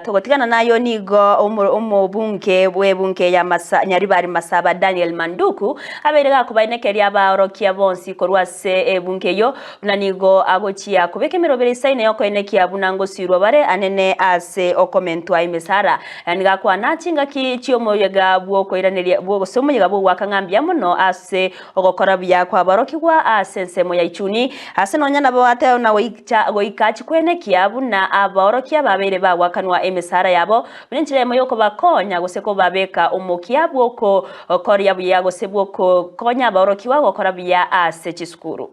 Togotigana nayo nigo omobunge bw'ebunge ya Nyaribari Masaba Daniel Manduku abeire gakobaenekeria abaorokia bonsi korwa ase ebunge eyio buna nigo agochia kobeka emeroberi isaine y'okoenekia buna ngosiirwa bare anene ase okomentwa emesara. Nigo akwana chingaki chi'omoyega bw'okoiraneria gose omoyega bw'ogoaka ng'a mbuya mono ase Ogokora buya kw'aborokigwa ase ensemo ya ichuni, ase nonya nabo ateo na goicha goika chikwenekia buna abaorokia babeire bagoakanwa emesara yabo, buna enchera eyemo y'okobakonya gose kobabeka omokia bw'okokoria buya gose bw'okokonya abaorokigwa gokora buya ase chisukuru.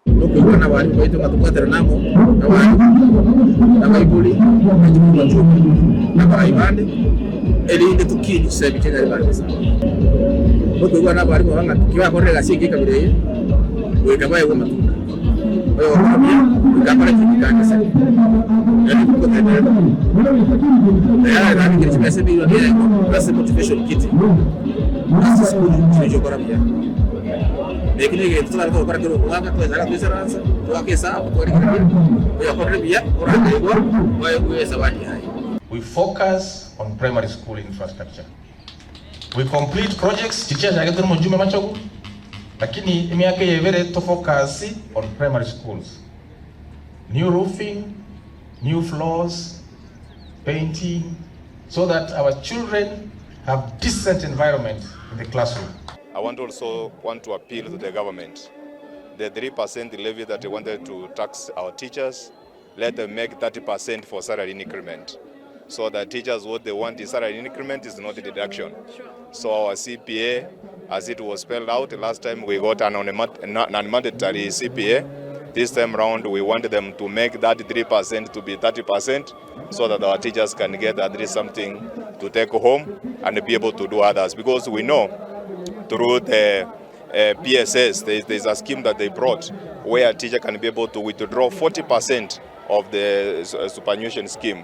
Tokoigwana nabarimu baito ng'a tobwaterane amo nabarimu, nabaibori, na chikuru na abarai bande, erinde tokinie chisemi chia Nyasae ase aba. Tokoigwana nabarimu aba ng'a tibakorire egasi engiya ekabira eye, goika baegwe amatunda. Oyogokora buya goika akore ki? Goika agese. Naende tikogoteberera tayari nabekire chibesa emilioni eyemo ase motivation kitty ase esukuru chiria chiokora buya. Eki negento totari gokora kera omwaka, twechaka toisaransa, twaka esabu, twarigereria oyokorire buya, orakaigwa oegwe esabani yaye. We focus on primary school infrastructure. We complete projects chichiachagete nomojumbe Machogu, lakini emiaka eye ebere to focus on primary schools. New roofing, new floors, painting so that our children have decent environment in the classroom. I want also want to appeal to the government. The 3% levy that they wanted to tax our teachers, let them make 30% for salary increment. So that teachers, what they want is salary increment is not deduction. So our CPA, as it was spelled out last time, we got an non-mandatory CPA. This time round, we want them to make that 3% to be 30% so that our teachers can get at least something to take home and be able to do others. Because we know through the PSS, there's a scheme that they brought where a teacher can be able to withdraw 40% of the superannuation scheme.